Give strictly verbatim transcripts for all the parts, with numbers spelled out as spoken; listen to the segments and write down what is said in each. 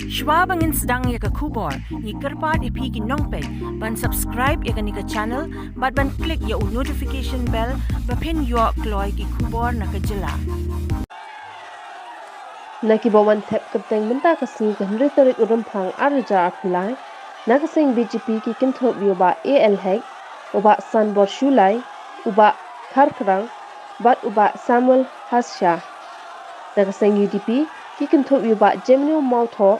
Shwa ba ngin sdang ïa ka khubor, ngi kyrpad ïa phi ki nongpeit ban subscribe ïa kane ka channel bad ban click ïa u notification bell ba phin ïoh kloi ki khubor na ka jylla. Na kiba wan thep kyrteng mynta ka sngi ka hynriew tarik u Rymphang ar hajar arphew lai, na ka seng B J P ki kynthup ïa u Bah A L Hek, u Bah Sanbor Shullai, u Bah Kharkrang, bad u Bah Samuel Harsha. Na ka seng U D P ki kynthup ïa u Bah Jemino Mawthoh,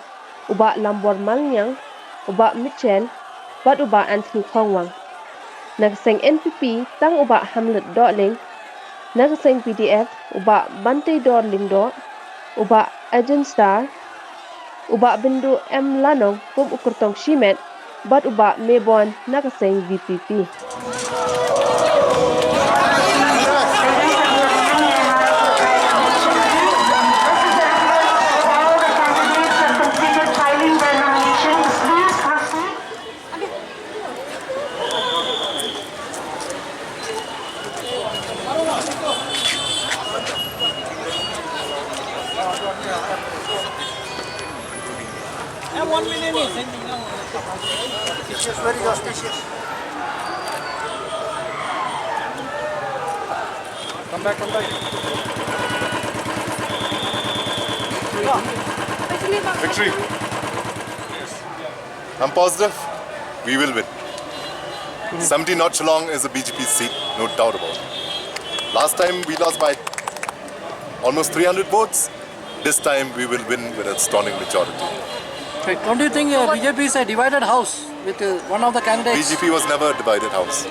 u Bah Lambor Malniang, u Bah Mitchell, bad u Bah Anthony Khongwang. Na ka seng N P P tang u Bah Hamlet Dohling. Na ka seng P D F u Bah Banteidor Lyngdoh, u Bah Ajen Star, u Bah Bindu M Lanong kum u kyrtong shimet, bad u Bah Mebon na ka seng V P P. Come back, come back. Victory. I'm positive we will win. Seventy North Shillong is a B J P seat, no doubt about it. Last time we lost by almost three hundred votes. This time we will win with a stunning majority. Right. Don't you think, uh, B J P is a divided house with, uh, one of the candidates? B J P was never a divided house.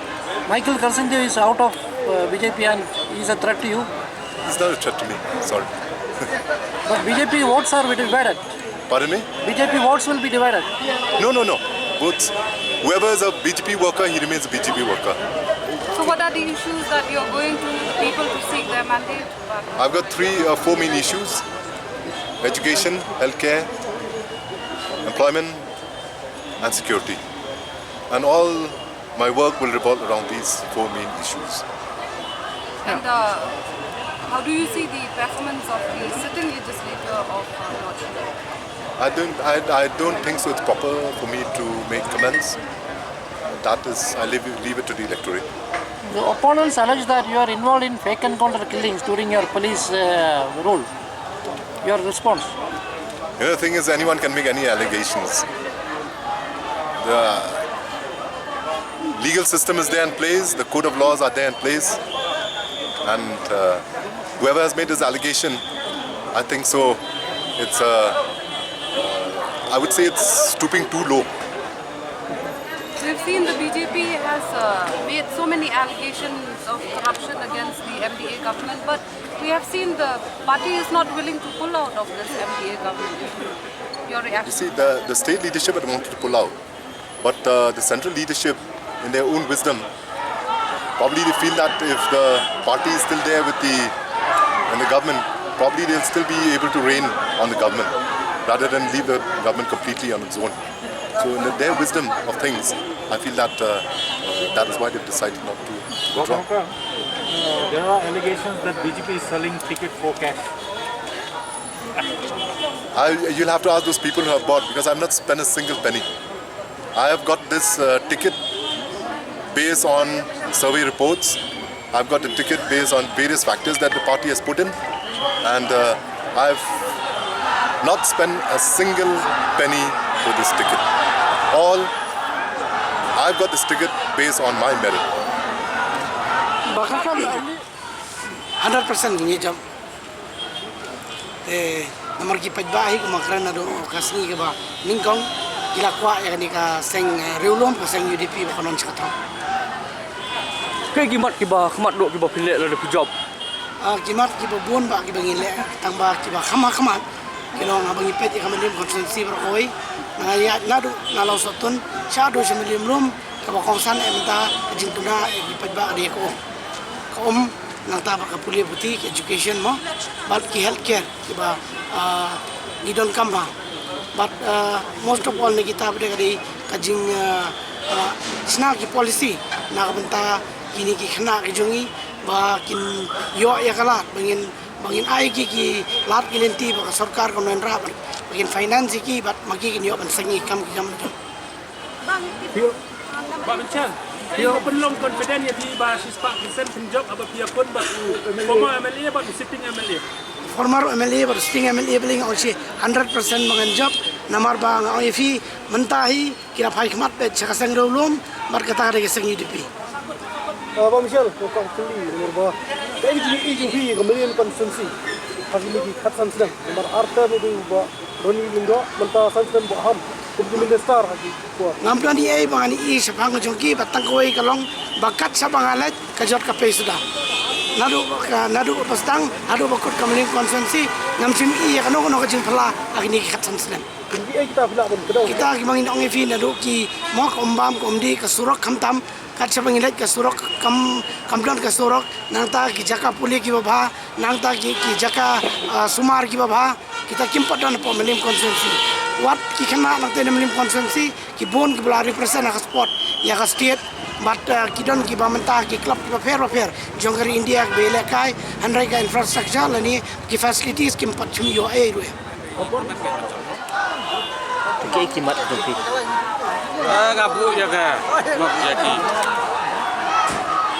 Michael Kharsangi is out of, uh, B J P and he's a threat to you. He's not a threat to me. Sorry. But B J P votes are divided. Pardon me? B J P votes will be divided. No, no, no. Votes. Whoever is a B J P worker, he remains a B J P worker. So what are the issues that you're going to the people to seek their mandate? I've got three or four main issues: education, healthcare, employment, and security. And all my work will revolve around these four main issues. And, uh, how do you see the performance of the sitting legislature of, uh, North Shillong? I don't, I, I don't think so it's proper for me to make comments. That is, I leave, leave it to the electorate. The opponents allege that you are involved in fake encounter killings during your police, uh, rule. Your response? You know, the thing is, anyone can make any allegations. The legal system is there in place, the code of laws are there in place, and, uh, whoever has made this allegation, I think so, it's, uh, I would say it's stooping too low. We've seen the B J P has, uh, made so many allegations of corruption against the M D A government, but we have seen the party is not willing to pull out of this M D A government. Your reaction? You see, the, the state leadership had wanted to pull out, but, uh, the central leadership, in their own wisdom, probably they feel that if the party is still there with the, in the government, probably they'll still be able to reign on the government rather than leave the government completely on its own. So in the, their wisdom of things, I feel that, uh, uh, that is why they've decided not to withdraw. But, uh, there are allegations that B J P is selling ticket for cash. I, you'll have to ask those people who have bought, because I've not spent a single penny. I have got this, uh, ticket based on survey reports. I've got the ticket based on various factors that the party has put in, and, uh, I've not spent a single penny for this ticket. All, I've got this ticket based on my merit. Ba ka kam hundred percent ngi jam. Te namar ki paidbah hi, kumba kren naduh ka sngi kaba nyngkong, ki la kwah ïa kane ka seng, eh, riewlum, ka seng U D P ba kan don sha ka thaw. Kaei ki mat kiba khmat duh kiba phi leh lada phi jop? Ah, ki mat kiba bun bah kiba ngi leh, tang ba kiba kham ha khmat ki long haba ngi peit ïa ka Mylliem constituency baroh kawei. Nga ïaid naduh na Lawsohtun shaduh sha Mylliem Lum, kaba kongsan eh mynta ka jingduna ïa ki paidbah ka dei ka um. Ka um, nangta bad ka pule puthi, ka education mo, bad ki healthcare kiba, ah, ngi donkam bha. Bad, ah, most of all na kita pat ka dei ka jing, ah, ah, shna ki policy na ka bynta kine ki khynnah ki jong ngi ba kin ïoh ïa ka lad, ba ngin, ba ngin ai ki, ki lad ki lynti ba ka sorkar kan wanrah bad Kin finance ïa ki bad ma ki kin ïoh ban seng ïa ki kam ki kam. Ba Mynshem, phi ïoh pynlong confident ïa phi ba shispah percent pynjop haba phi ïakun bad u former M L A bad u sitting M L A. Former M L A bad u sitting M L A bad nga ong shi hundred percent ba ngan jop, namar ba nga ong ïa phi mynta hi ki la phai khmat bad sha ka seng riewlum bad kata ka dei ka seng U D P. Ah, Bah Michelle, ko ka kali, nomor ba. Ka ing jing ing jing hi ka Mylliem constituency. Ha kini ki khatsan snem, nomor arta ba du ba Ronnie Lyngdoh, mynta san snem ba ham. Kum ki minister ha ki por. Ngam don ei ba ngan i shaphang jong ki ba tang kawei ka long ba kat shaba nga leit ka jot ka pei suda. Naduh ka naduh ba stang, naduh ba kut ka Mylliem constituency, ngam shim i ïa kano kano ka jingphylla ha kini ki khatsan snem. Ki ei kita phylla ban kdew. Kita ki ba ngin ong ïa phi naduh ki mok um bam ka um dih ka surok khamtam, kat shaba ngi leit ka surok kam, kam don ka surok, nangta ki jaka pule ki babha, nangta ki, ki jaka, ah, sumar ki babha, kita kim pat don hapoh Mylliem constituency. Wat ki khynnah nangta na Mylliem constituency, ki bun ki ba la represent ha ka sport ïa ka state, bad, ah, ki don ki ba mynta ki club ki bapher bapher jong ka ri India ki ba ïalehkai, hynrei ka infrastructure lane ki facilities kim pat shym ïoh ei ruh. Ki, ki mat jong phi. Ah, nga buh ïa ka, nga buh ïa ki.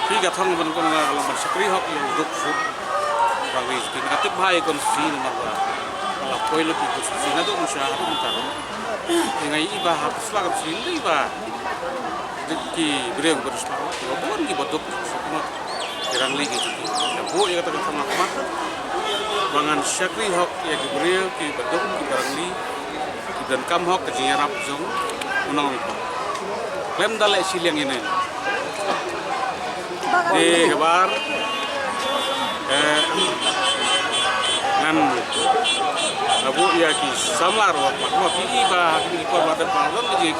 Ki ka thong ban kong nga long ban shakri hok ïa u duk suk. Bang ri ki nga tip bha ïa kon si namar ba. Nga la poi lo ki kon si na duk sha duk ka. Nga i ba ha sla ka si ngi ba. Duk ki briew ba sla ki ba bon ki ba duk suk ma. Ki rangli ki jong ki. Nga buh ïa kata ka thong ha khmat. Ba ngan shakri hok ïa ki briew ki ba duk ki ba rangli. Ki donkam hok ka jingïarap jong u nongmihkhmat. Khlem da leh shiliang ïa ngi. Te kaba ar, eh, ngan, nga buh ïa ki samla ruh, ma ki i ba ki por ba dep ba don ki,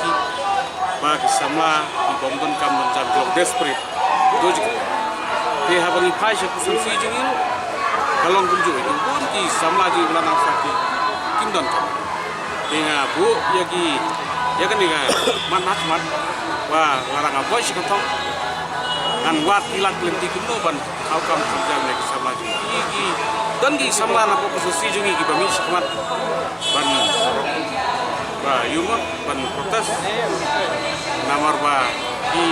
ba ki samla ki bym donkam donkam ki long desperate. Te haba ngi phai sha constituency jong ngi, ka long kumjuh ïa ki bun ki samla jong ngi ba la nang sakhi kim donkam. Te nga buh ïa ki, ïa kane ka mat ha khmat ba lada nga poi sha ka thong ngan wad ki lad ki lynti kumno ban outcome ki jam ïa ki samla jong ngi. Ki, ki don ki samla na constituency jong ngi ki ba mih sha khmat ban, ba ïa ma ban protest namar ba ki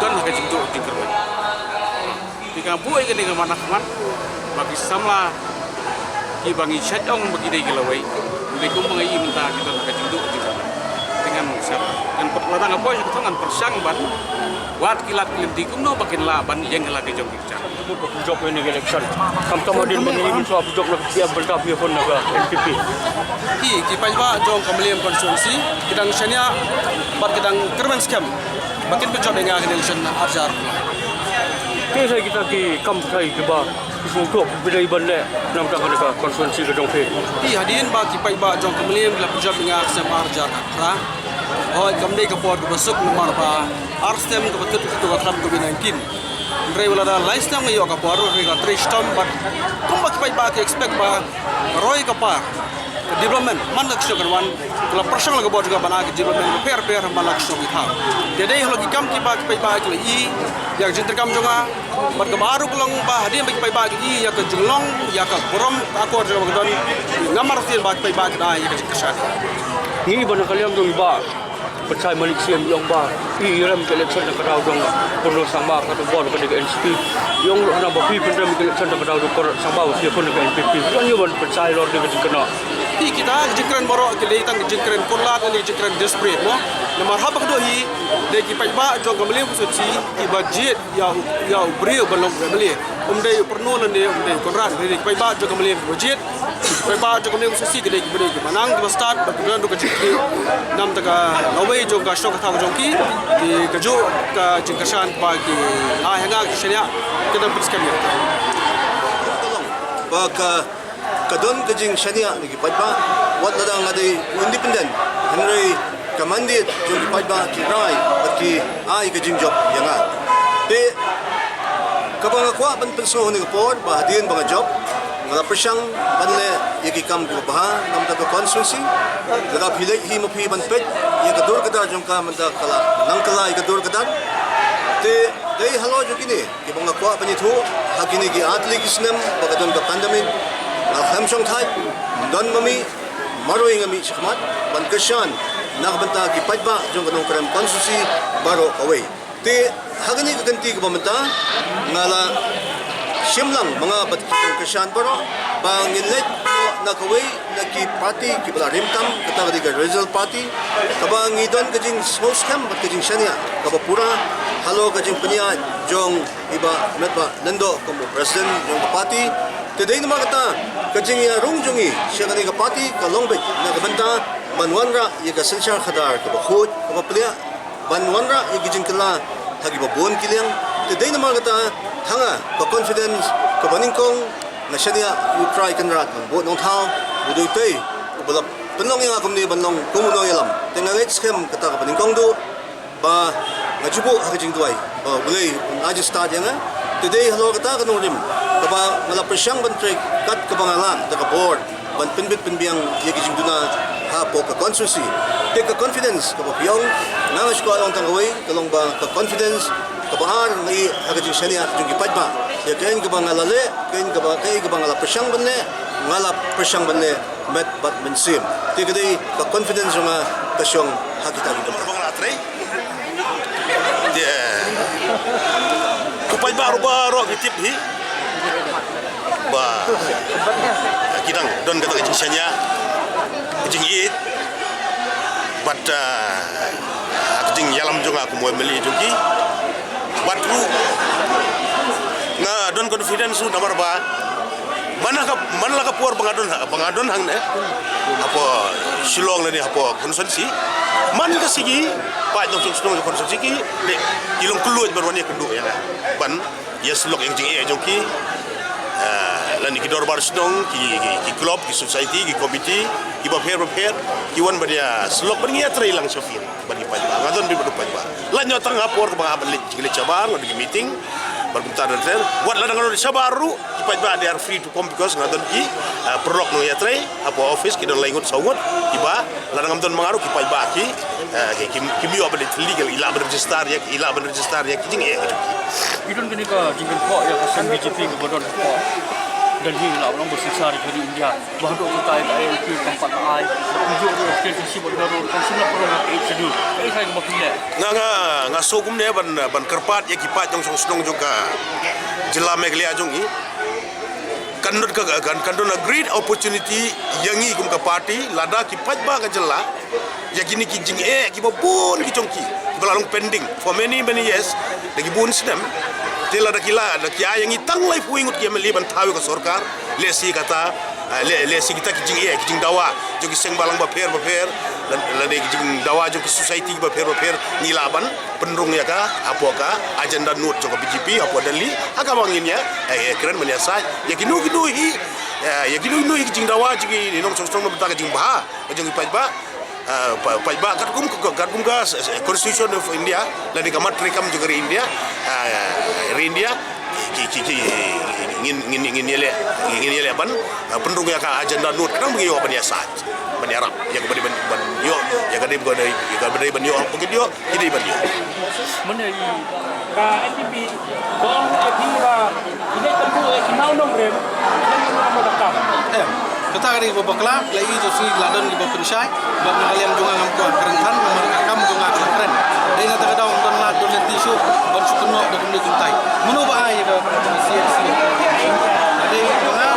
don ha ka jingduh jingkyrmen. Te nga buh ïa kane ka mat ha khmat ba ki samla ki ba ngi shait ong ba ki dei ki lawei. Ym dei kum ba ngi i mynta ki don ha ka jingduh jingkyrmen. Te ngan sa, ngan pyrshang, lada nga poi sha ka thong ngan pyrshang ban wad ki lad ki lynti kumno ba kin lah ban ïeng ha la ki jong ki kjat. Jop ïa kane ka election. Khamtam hadien ba ngi i mynshuwa phi jop na ka P P, mynta phi ïakhun na ka N P P. Ki, ki paidbah jong ka Mylliem constituency ki dang shaniah bad ki dang kyrmen skhem ba kin pynjop ïa nga ha kane ka election ar hajar. Te sa kita ki kam pynshai kiba ki sngewthuh phi dei ban leh na ka bynta kane ka constituency ka jong phi. Te hadien ba ki paidbah jong ka Mylliem ki la pynjop ïa nga ha ka snem ar hajar khatphra, hooid kam dei ka por kaba suk namar ba ar snem kaba tut ka khlam covid nineteen. Hynrei wat la da lai snem nga ïoh ka por, hynrei ka trei shitom bad kumba ki paidbah ki expect ba roi ka par ka development man la ka shnong kan wan, ka la pyrshang la ka bor jong nga ban ai ka development bapher bapher man la ka shnong ki thaw. Te dei halor ki kam kiba ki paidbah ki la i ïa ka jingtrei kam jong nga. Bad kaba ar ruh ka long ba hadien ba ki paidbah ki i ïa ka jinglong ïa ka burom ka akor jong nga ba ka don, ngam marwei ba ki paidbah ki da ïa ka jingkyrshan. Ngi ba na ka liang jong i Bah Pynshai Malik Syiem i ong ba i rem ka election na ka daw jong Purno Sangma, ka tu bor ka dei ka N C P. I ong ruh na ba phi pynrem ka election na ka daw jong Conrad Sangma ba phi pun ka N P P. Kan ïoh ban pynshai halor dei ka jingkynnoh. Phi, kita ka jingkren baroh ki dei tang ka jingkren kular, ka dei ka jingkren desperate mo. Namar haba ka dei hi dei ki paidbah jong ka Mylliem constituency ki ba jied ïa u, ïa u briew ban long u M L A. Um dei u Purno lane um dei u Conrad, dei ki paidbah jong ka Mylliem ki ba jied. Paidbah jong ka Mylliem constituency ki dei ki ba dei ki ba nang ki ba stad bad ki ba don ka jingkit. Namar ka lawei jong ka shnong ka thaw jong ki, ki kajuh ka jingkyrshan ba ki ai ha nga ki shaniah, ki dang pynskhem ïa. Ba ka, ka don ka jingshaniah na ki paidbah, wat lada nga dei independent, hynrei ka mandate jong ki paidbah ki rai bad ki ai ka jingjop ïa nga. Te kaba nga kwah ban pynsngew ha kane ka por ba hadien ba nga jop, nga la pyrshang ban leh ïa ki kam kiba bha na ka bynta ka constituency. Lada phi leit hi ma phi ban peit ïa ka dur ka dar jong ka, mynta ka la nang kylla ïa ka dur ka dar. Te dei halor jong kine kiba nga kwah ban ïathuh ha kine ki ar tylli ki snem ba ka don ka pandemic, nga khlem shongthait, ym don ma mih, ym marwei nga mih shakhmat ban kyrshan na ka bynta ki paidbah jong ka Nongkrem constituency baroh kawei. Te ha kane ka kynti kaba mynta nga la shim lang ma nga bad ki nongkyrshan baroh ba ngin leit na kawei na ki party kiba la rim tam, kata ka dei ka regional party, kaba ngi don ka jingsngewskhem bad ka jingshaniah kaba pura halor ka jingpynïaid jong i Bah Metbah Lyngdoh kum u president jong ka party. Te dei namar kata ka jingïarung jong ngi sha kane ka party ka long beit na ka bynta ban wanrah ïa ka synshar khadar kaba khuid kaba pliah, ban wanrah ïa ki jingkylla ha kiba bun ki liang. Te dei namar kata ha nga ka confidence kaba nyngkong nga shaniah ïa U Trai Kynrad Nongbuh Nongthaw, u dei utai uba la pynlong ïa nga kumne ban long kum u nongïalam. Te nga ngeit skhem kata kaba nyngkong duh ba nga ju buh ha ka jingduwai ba U Blei un ai jingstad ïa nga. Te dei halor kata ka nongrim kaba nga la pyrshang ban trei kat kaba nga lah da ka bor ban pynbit pynbiang ïa ki jingduna hapoh ka constituency. Te ka confidence kaba phi ong, nga nga shu kwah ong tang kawei, ka long ba ka confidence kaba ar nga ïoh ha ka jingshaniah jong ki paidbah. Ïa kaei kaba nga la leh, kaei kaba, kaei kaba nga la pyrshang ban leh, nga la pyrshang ban leh met bad mynsiem. Te ka dei ka confidence jong nga ka shong ha kita ki paidbah. Te, ki paidbah ruh baroh ki tip hi ba ki dang don kata ka jingshaniah, ka jingïeit bad, ah, ka jingïalam jong nga kum u M L A jong ki. Bad ruh nga don confidence ruh namar ba man la ka, man la ka por ba nga don, ba nga don hangne hapoh Shillong lane hapoh constituency, man ka sngi paid nongshong shnong constituency ki, ki long kylluid ban wan ïakynduh ïa nga ban ïasyllok ïa ka jingeh jong ki, ah, lane ki dorbar shnong, ki, ki, ki club, ki society, ki committee kiba pher bapher, ki wan ban ïasyllok ban ïatrei lang sha field bad ki paidbah. Nga don beit bad u paidbah. Lait noh tang ha por kaba nga hap ban leit, leit shabar, nga don ki meeting bad kumta ter ter. Wat lada nga don shabar ruh, ki paidbah they are free to come because nga don ki, ah, paralok nongïatrei hapoh office, ki don lai ngut saw ngut kiba lada ngam don ma nga ruh ki paidbah ki, ah, ki, ki, kim ïoh ban leit thylli, ki lah ban register ïa, ki lah ban register ïa ki jingeh jong ki. Ki don kane ka jingkynthoh ïa ka seng B J P kaba don hapoh Delhi, la ban long ba synshar ïa ka ri India. Ba haduh katta ïa ka I L P kam pat ai, ba kumjuh ruh ka K H A D C, ba ka ruh kam shym la pynlong ha ka Eighth Schedule. Kaei kaei kaba phi leh? Nga, nga, nga sngew kumne ban, ban kyrpad ïa ki paid nongshong shnong jong ka jylla Meghalaya jong ngi. Kan don ka, kan, kan don a great opportunity ïa ngi kum ka party lada ki paidbah ka jylla ïa kine ki jingeh kiba bun ki jong ki kiba la long pending for many, many years, da ki bun snem. Te lada ki la, da ki ai ïa ngi tang laiphew ngut ki M L A ban thaw ïa ka sorkar, lehse kata, ah, leh, lehse kita ki jingeh, ki jingdawa jong ki seng balang bapher bapher, la, lane ki jingdawa jong ki society bapher bapher, ngi lah ban pynrung ïa ka hapoh ka agenda note jong ka B J P hapoh Delhi, ha kaba ngin ïa, eh, eh, kren ban ïasaid ïa kino kino hi, eh, ïa kino kino hi ki jingdawa jong ki nongshong shnong na bynta ka jingbha jong ki paidbah. Ah, pa-, paidbah katkum ka, katkum ka, eh, Constitution of India, lane ka mat treikam jong ka ri India, ah, ri India, ki, ki, ki, ngin, ngin, ngin ïaleh, ngin ïaleh ban, ah, pynrung ïa ka agenda note, khnang ba ngi ïoh ban ïasaid, ban ïarap ïa kaba dei ban, ban ïoh, ïa kaba dei ban, ïa kaba dei ban ïoh, ban ïoh. Ki dei ban ïoh. Mynne i ka N P P ba ong ïa phi ba i leit tangku ïa ki nongrim, ïa ki nongrim ba kam. Em, kata ka dei kaba bakla, la i jong sngi la don kiba pynshai bad na ka liang jong nga ngam kwah kren than namar ka kam jong nga ka la kren. Dei na kata ka daw don lad don lynti shuh ban shu kynnoh da kumne kumtai. Mano ba ai ïa ka C H C? Ka dei ma nga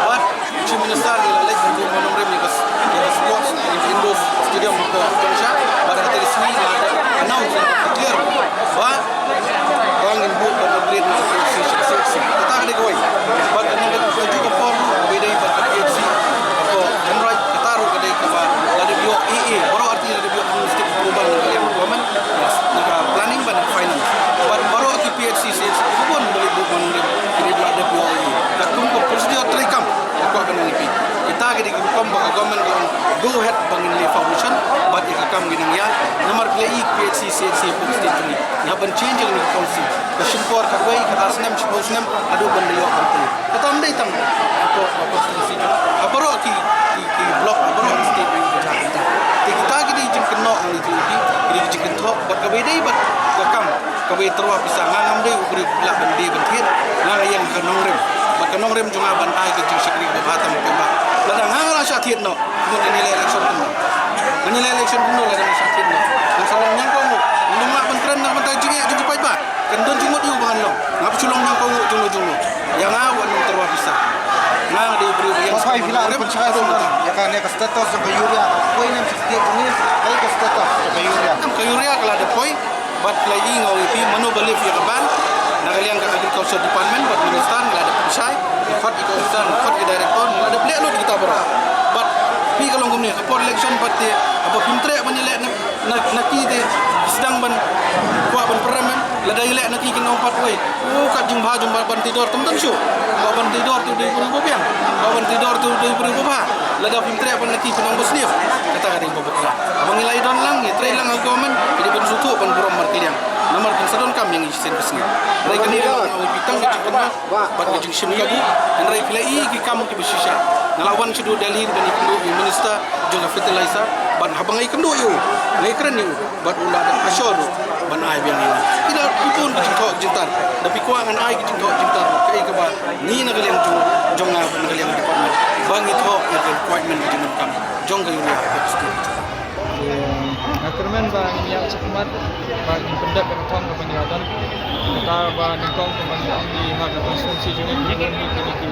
bad Chief Minister ngi la leit ban buh mawnongrim ïa ka, ïa ka sports, ïa ka indoor stadium hapoh Changsha. Bad ha kata ka sngi ngi la announce, declare ba, ba ngin buh ban upgrade na ka C H C, C H C. Kata ka dei kawei. Bad na ka, kajuh ka por kaba ïadei bad ka P H C hapoh Hynroit, kata ruh ka dei kaba la dep ïoh E A, baroh arti la dep ïoh administrative approval na ka liang government, na ka planning bad na ka finance. Bad baroh ki P H C, C H C kiba bun ba leit buh mawnongrim ki dei ba la dep ïoh E A. Katkum ka procedure treikam. Ka kwah ban ong ïa phi. Kita ki dei ki rukom ba ka government ka ong go ahead ba ngin leh foundation bad ïa ka kam ngi nang ïaid. Namar phi la i P H C, C H C hapoh state jong ngi. Ngi hap ban change ïa ka policy. Ka shim por khatwei, khatar snem, shiphew snem, haduh ban da ïoh ban pynlong. Kata ym dei tang hapoh, hapoh constituency jong, ha baroh ki, ki, ki block, ha baroh ki state jong ka Jharkhand. Te kita ki dei jingkynnoh ngi ïa phi, ki dei ki jingkynthoh bad kaba ïadei bad ka kam, kaba ïatyrwa pisa. Nga ngam dei u briew ba lah ban die ban thied, nga nga ïeng ka nongrim. Bad ka nongrim jong nga ban ai ka jingshakri kaba bha tam, kaba lada nga la shah thied noh, ngan ïa leh election kumno? Ngan ïa leh election kumno lada nga shah thied noh? Nga sa long ñiangkong, nga lah ban kren na ka bynta jingeh jong ki paidbah. Kan don jingmut ïa u ba ngan long. Nga ba shu long ñiangkong jong u jong u. Ïa nga wat nang tyrwa pisa. Nga dei u briew ba ïeng. Ba phai phi lah ban pynshai sngewbha ïa kane ka status jong ka urea. Poi ne em shisha jong ngi, ai ka status jong ka urea. Ka urea ka la dep poi. Bad la ïohi nga ïa phi mano ba lift ïa ka ban na ka liang ka Agriculture Department bad Minister, nga la dep pynshai, nga khot ïa ka officer, nga khot ïa ka director, nga la dep leh lut ïa kita baroh. Bad phi ka long kumne, ka por election bad te haba phim treh ban ïaleh na, na, na ki te sdang ban kwah ban pynrem em, lada ïaleh na ki kin ong pat wei. Oh, kat jingbha jong Bah Banteidor tam tam shu. Bah Banteidor te u dei u briew ba biang. Bah Banteidor te u dei u briew ba bha. Lada phim treh ban na ki kin ong ba sniff. Kata ka dei ba bakla. Haba ngi la ïadon lang, ngi trei lang ha government, ngi dei ban sngewthuh ban burom markylliang. Namar kin sa donkam ïa ngi shisien ka sngi. Hynrei kane ka long, ngi tang ka jingkynmaw bad ka jingshim kabu. Hynrei phi la ïohi ki kam kiba shisha. Nga la wan shaduh Delhi ban ïakynduh ïa u minister jong ka fertilizer. Bad haba nga ïakynduh ïa u, nga ïakren ïa u, bad u la dang assure ruh ban ai biang ïa ngi. Ki la bun ki jingthoh jingtar. Da phi kwah ngan ai ki jingthoh jingtar kaei kaba ngi na ka liang jong, jong nga, na ka liang department, ba ngi thoh ïa ka requirement ka jingdonkam jong ka urea ha ka state. Nga kyrmen ba ngin ïaid shakhmat, ba ngin pyndep ïa ka thong kaba ngi la don. Kata ba nyngkong kumba ngi la ong, ha ka constituency jong ngi ki bun hi kine ki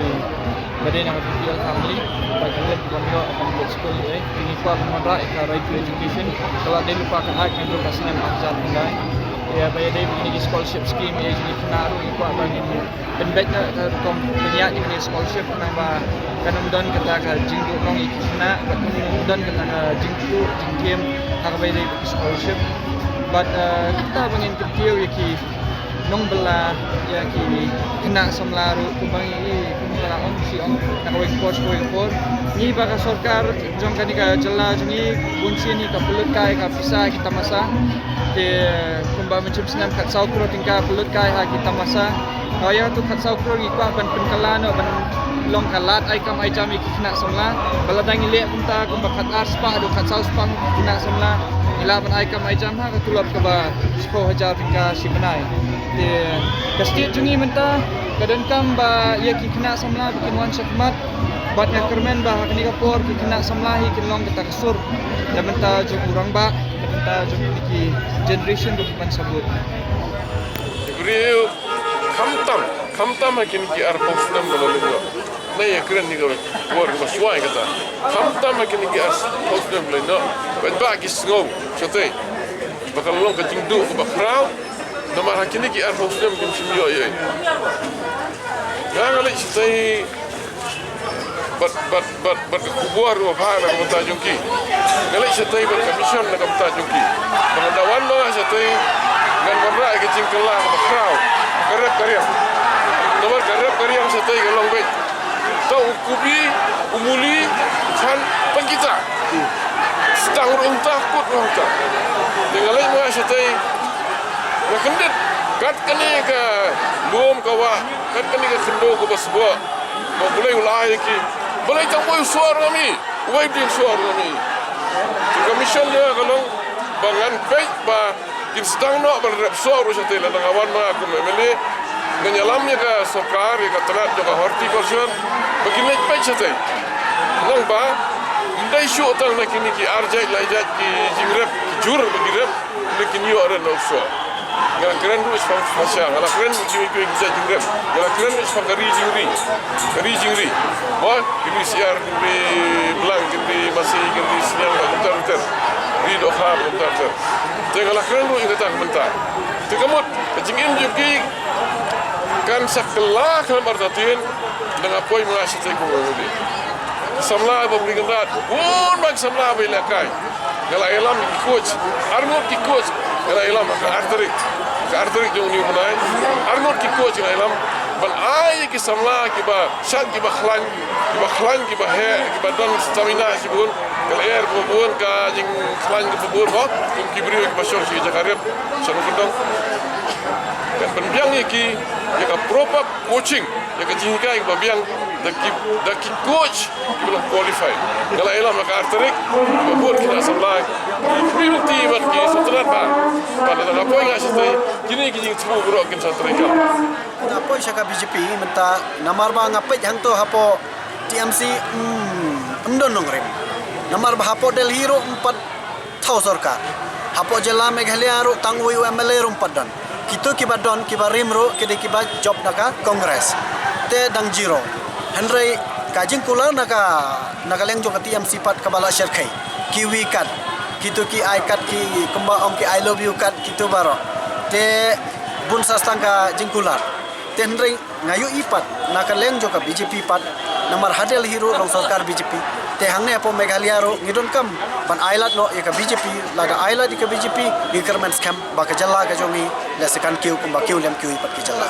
ba dei na ka B P L family, ba ki leit ki ban ïoh ban leit skul, eh, ngi kwah ban wanrah ïa ka right to education, ka la dei lypa khatar hynñiew phew snem ar hajar khyndai. Ïa ba ïadei bad kine ki scholarship scheme, eh, jong ki khynnah ruh ngi kwah ba ngin pynbeit ïa ka rukom pynïaid jong kine ki scholarship, khnang ba kan ym don kata ka jingduhnong ïa ki khynnah, bad kan ym don kata ka jingkyrkhu jingkyrmen ha kaba ïadei bad ki scholarship. Bad, eh, kata ba ngin kyntiew ïa ki nongbylla, ïa ki khynnah samla ruh, kumba ngi, kumba la ong, shi ong na kawei ka por sha kawei ka por. Ngi ba ka sorkar jong kane ka jylla jong ngi, bunsien hi ka pynlut kai ka pisa ki tamasa. Te kumba mynshem snem khatsaw klur tyngka pynlut kai ha ki tamasa. Ka ïa tu khatsaw klur ngi kwah ban pynkylla noh ban long ka lad ai kam ai jam ïa ki khynnah samla. Ba lada ngi leh kumta kumba khatar spah haduh khatsaw spah ki khynnah samla, ngi lah ban ai kam ai jam ha ka tulop kaba shiphew hajar tyngka shi bnai. Te ka state jong ngi mynta ka donkam ba ïa ki khynnah samla ba kin wan shakhmat. Bad nga kyrmen ba ha kane ka por ki khynnah samla hi kin long kata ka sur na bynta jong u rangbah, na bynta jong kine ki generation ruh ban sa bud. Briew, khamtam, khamtam ha kine ki arphew snem ba la leit noh. Nai ïa kren ni ka por kaba shuwa ïa kata. Khamtam ha kine ki arphew snem ba la leit noh, paidbah ki sngew shatei ba ka long ka jingduh kaba khraw. Namar ha kine ki arphew snem kim shym ïoh ei ei. Nga nga leit shatei bad, bad, bad, bad ka khubor kaba bha na ka bynta jong ki. Nga leit shatei bad ka mission na ka bynta jong ki. Ba ngan da wan ma nga shatei, ngan wanrah ïa ka jingkylla kaba khraw, ka rep ka riang. Namar ka rep ka riang shatei ka long beit. Ta u kubi, u muli, chan, tang kita. Sdang ruh hangta, kut ruh hangta. Te nga leit ma nga shatei, nga kyndit kat kane ka lum ka wah, kat kane ka khyndew kaba sboh ba U Blei u la ai ïa ki. Balei tang uwei u soh ruh ngam ïohi, uwei u dieng soh ruh ngam ïohi. Te ka mission jong nga ka long ba ngan peit ba kin sdang noh ban rep soh ruh shatei. Lada nga wan ma nga kum M L A, ngan ïalam ïa ka sorkar, ïa ka tnat jong ka horticulture ba kin leit peit shatei. Nangba ym dei shuh tang na kine ki ar jait lai jait ki jingrep, ki jur ba ki rep, hynrei kin ïoh ruh na u soh. Nga la kren ruh shaphang pharsa, nga la kren ruh kiwei kiwei ki jait jingrep, nga la kren ruh shaphang ka ri jingri, ka ri jingri. Mo, ki ri Syiar, ki ri Blang, ki ri Masi, ki ri Sniang, kumta ter ter. Ri dohkha, kumta ter ter. Te nga la kren ruh ïa kata ka bynta. Te ka mut ka jingim jong ki kan sa kylla khlem artatien, da nga poi ma nga shatei kum u M L A. Ki samla ba Bri Kynrad, bun ba ki samla ba ïalehkai. Nga la ïalam ki coach, arngut ki coach nga la ïalam ha ka ar tarik, ka ar tarik jong une u bnai. Arngut ki coach nga la ïalam ban ai ïa ki samla kiba shait, kiba khlaiñ, kiba khlaiñ, kiba heh, kiba don stamina shibun. Nga la ïaid kiba bun, ka jingkhlaiñ kiba bun, ba kum ki briew kiba shong sha ki jaka rep, sha nongkyndong. Kan pynbiang ïa ki ïa ka proper coaching, ïa ka jinghikai kaba biang da ki, da ki coach kiba long qualified. Nga la ïalam ha ka ar tarik, kiba bun ki nongsamla, ki community bad ki sngewtynnat ba Ba lada nga poi nga shatei, kine ki jingthmu baroh kin sa trei kam. Nga poi sha ka B J P mynta, namar ba nga peit hangto hapoh T M C, hmm, ym don nongrim. Namar ba hapoh Delhi ruh ym pat thaw sorkar. Hapoh jylla Meghalaya ruh tang uwei u M L A ruh ym pat don. Kito kiba don, kiba rim ruh, ki dei kiba jop na ka Congress. Te dang zero. Hynrei ka jingkular na ka, na ka liang jong ka T M C pat kaba la shyrkhei. Kiwi kat, kito ki ai kat, ki kumba ong ki I love you kat, kito baroh. Te bun sa tang ka jingkular. Te hynrei nga ïohi pat na ka liang jong ka B J P pat, namar ha Delhi ruh long sorkar B J P. Te hangne hapoh Meghalaya ruh ngi donkam ban ailad noh ïa ka B J P, lada ailad ïa ka B J P, ngi kyrmen skhem ba ka jylla ka jong ngi lehse kan kiew kumba kiew lem kiwei pat ki jylla.